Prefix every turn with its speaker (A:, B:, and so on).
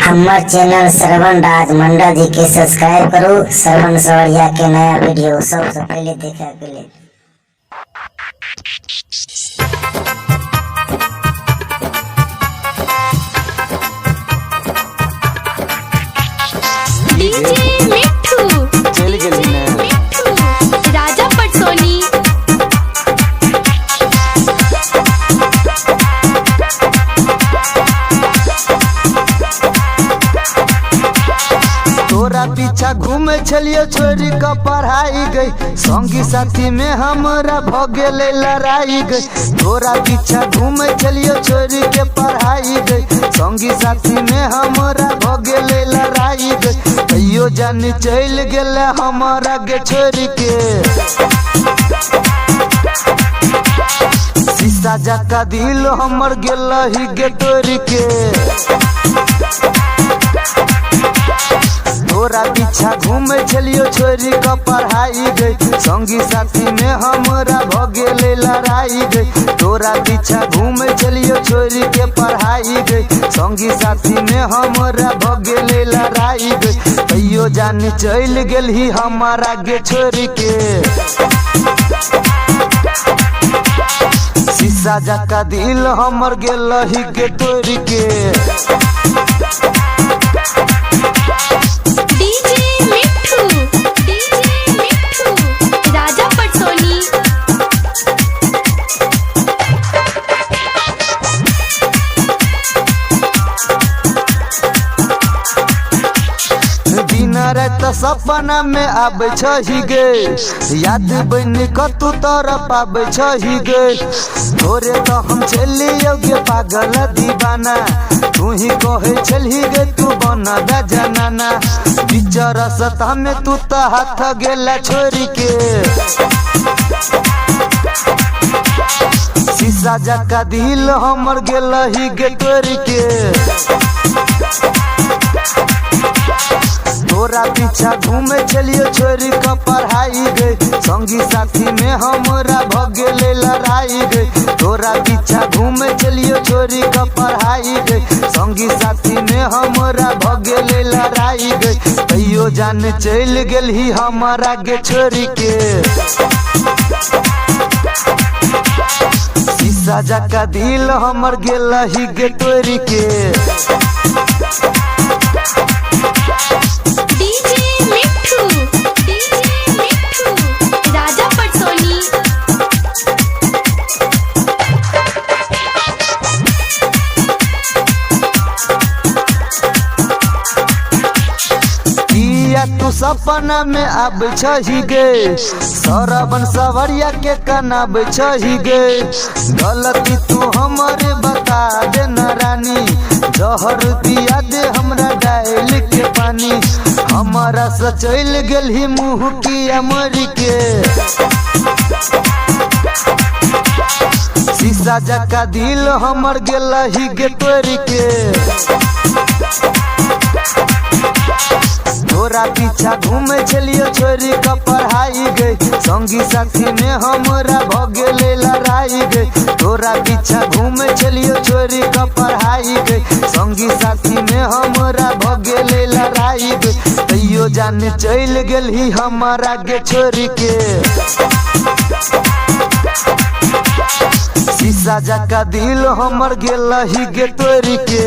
A: हमर चैनल श्रवण राज मंडल जी के सब्सक्राइब करू। श्रवण सवरिया के नया वीडियो सबसे पहले देखे के लेल।
B: डीजे मिठू,
C: चलि गेलही ने।
B: मिठू राजा पटसोनी।
C: तोरा पीछा घूमे छलियो छोरी क पढ़ाई गई, संगी साथी में हमरा भ गेलै लड़ाई गई। तोरा पीछा घूमे छलियो छोरी के पढ़ाई गई, संगी साथी में हमरा भ गेलै लड़ाई गई। तैयो जानी चलि गेलै हमरा गे छोरी के, शीशा जका दिल हमर गेलही गे तोरी के। तोरा पीछा घूमे छलियो छोरी क पढ़ाई गई, संगी साथी में हमरा भ गेलै लड़ाई गई। तोरा पीछा घूमे छलियो छोरी के पढ़ाई गई, संगी साथी में हमरा भ गेलै लड़ाई गई। तैयो जानी चलि गेलही हमरा गे छोरी के, शीशा जका दिल हमर गेलही गे तोरी के।
B: डीजे मिठू, डीजे मिठू राजा पटसोनी।
C: दिन रात सपना में आबै छही गे, याद बनि क तू तरफ आबै छही गे। तोरे तो हम चलियो गे पागल दीवाना, तू ही कहै छलही गे तू बन जनाना। बीच रस्ता में तू तो हाथ गेला छोरी के, शीशा जका दिल हमर गेलही गे तोरी के। तोरा पीछा घूमे छलियो छोरी क पढ़ाई गई, संगी साथी में हमरा भ गेलै लड़ाई गई। तोरा पीछा घूमे छलियो छोरी क पढ़ाई गई, संगी साथी में हमरा भ गेलै लड़ाई गई। तैयो जान चलि गेलही हमरा गे छोरी के, शीशा जका दिल हमर गेलही गे तोरी के।
B: डीजे मिठू, डीजे मिठू राजा पटसोनी।
C: किया तू सपना में आबै छही गे, सरबन सवरिया के कनाबै छही गे। गलती तू हमरे बता दे न रानी, जहर पिया दे हमरा डायल के पानी। हमरा से चलि गेलही मुँह किया मरी के, शीशा जका दिल हमर गेलही गे तोरी के। तोरा पीछा घूमे छलियो छोरी क पढ़ाई गई, संगी साथी में हमरा भ गेलै लड़ाई गई। तोरा पीछा घूमे छलियो छोरी क पढ़ाई गई, संगी साथी में हमरा भ गेलै लड़ाई गई। तैयो जान चलि गेलही हमरा गे छोरी के, शीशा जका दिल हमर गेलही गे तोरी के।